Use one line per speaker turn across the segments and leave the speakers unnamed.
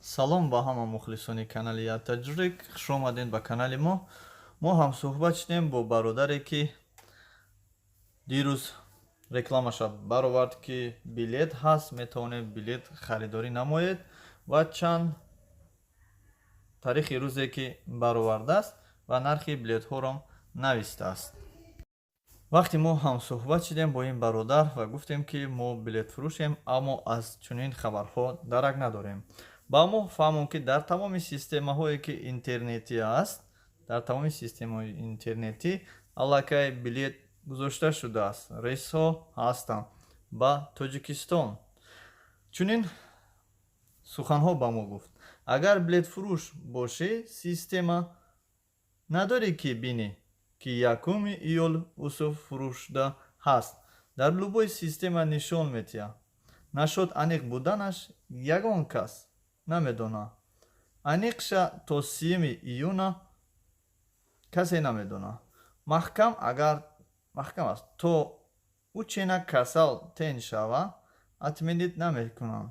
Салом ба ҳама мухлисони канали Ятаҷрик, хушомадед ба канали мо. Мо ҳамсӯҳбат шудем бо бародаре, ки дирӯз рекламаша баровард, ки билет ҳаст, метавонед билет харидорӣ намоед, ва чанд тарихи рӯзе, ки баровардааст, ва нархи билетҳоро навистааст. Вақте мо ҳамсӯҳбат шудем бо ин бародар ва гуфтем, ки мо билетфурӯшем, аммо аз чунин хабарҳо дарак надорем, ба мо фаҳмон, ки дар тамоми системаҳое, ки интернетӣ аст, дар тамоми системаҳои интернетӣ аллакай билет гузошта шудааст, рейсҳо ҳастанд ба Тоҷикистон. Чунин суханҳо ба мо гуфт: агар билетфурӯш бошӣ, система надорӣ, ки бинӣ, ки 1 июл усуф фурӯшда ҳаст. Дар любой система нишон метиҳад. Нашод аниқ буданаш ягон кас намедонад. Аниқша то 30 июна касе намедонад. Маҳкам, агар маҳкам аст, то ӯ чена касал тен шава, отменить намекунанд.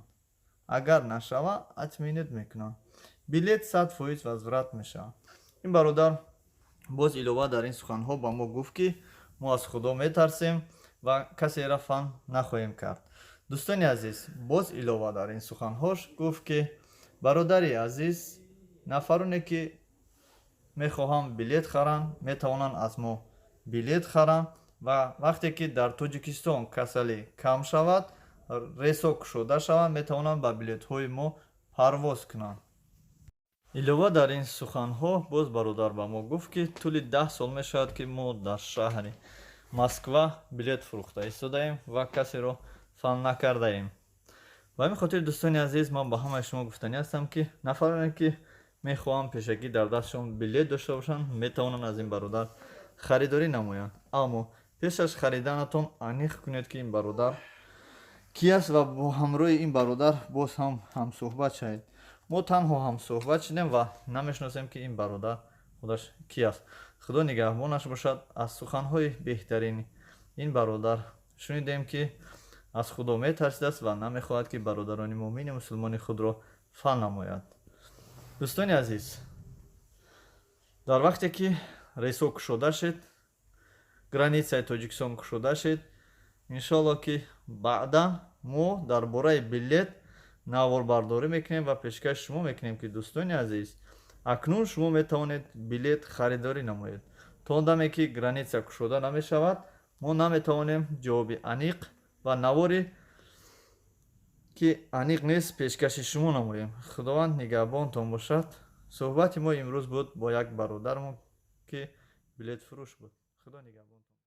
Агар нашава, отменить мекунанд. Билет 100% возврат мешавад. Ин бародар боз илова дар ин суханҳо ба мо гуфт, ки мо аз Худо метарсем ва касеро фан нахоҳем кард. Дӯстони азиз, боз илова дар ин суханҳош гуфт, ки бародари азиз, нафароне, ки мехоҳанд билет харанд, метавонанд аз мо билет харанд ва вақте ки дар Тоҷикистон касалӣ кам шавад, рейсҳо кушода шаванд, метавонанд ба билетҳои мо парвоз кунанд. Илова дар ин суханҳо боз бародар ба мо гуфт, ки тӯли 10 сол мешавад, ки мо дар шаҳри Москва билет фурӯхта истодаем ва касеро фан накардаем. Ба ҳамин хотир, дӯстони азиз, ман ба ҳамаи шумо гуфтанӣ ҳастам, ки нафароне, ки мехоҳанд пешакӣ дар дастшон билет дошта бошанд, метавонанд аз ин бародар харидорӣ намоянд, аммо пеш аз хариданатон аниқ кунед, ки ин бародар кӣ аст, ва бо ҳамроҳи ин бародар боз ҳам ҳамсӯҳбат шавед. Мо танҳо ҳамсӯҳбат шудем ва намешиносем, ки ин бародар худаш кӣ аст. Худо нигаҳбонаш бошад. Аз суханҳои беҳтарини ин бародар шунидем, ки аз Худо метарсидааст ва намехоҳад, ки бародарони муъмини мусулмони худро фан намояд. Дӯстони азиз, дар вақте ки рейсҳо кушода шуд, границаи Тоҷикистон кушода шуд, иншоалло, ки баъдан мо дар бораи билет наворбардорӣ мекунем ва пешкаши шумо мекунем, ки дӯстони азиз, акнун шумо метавонед билет харидорӣ намоед. То он даме, ки граница кушода намешавад, мо наметавонем ҷавоби аниқ ва навори, ки аниқ нест, пешкаши шумо намоем. Худованд нигаҳбонтон бошад. Суҳбати мо имрӯз буд бо як бародармон, ки билетфурӯш буд. Худо нигаҳбонтон.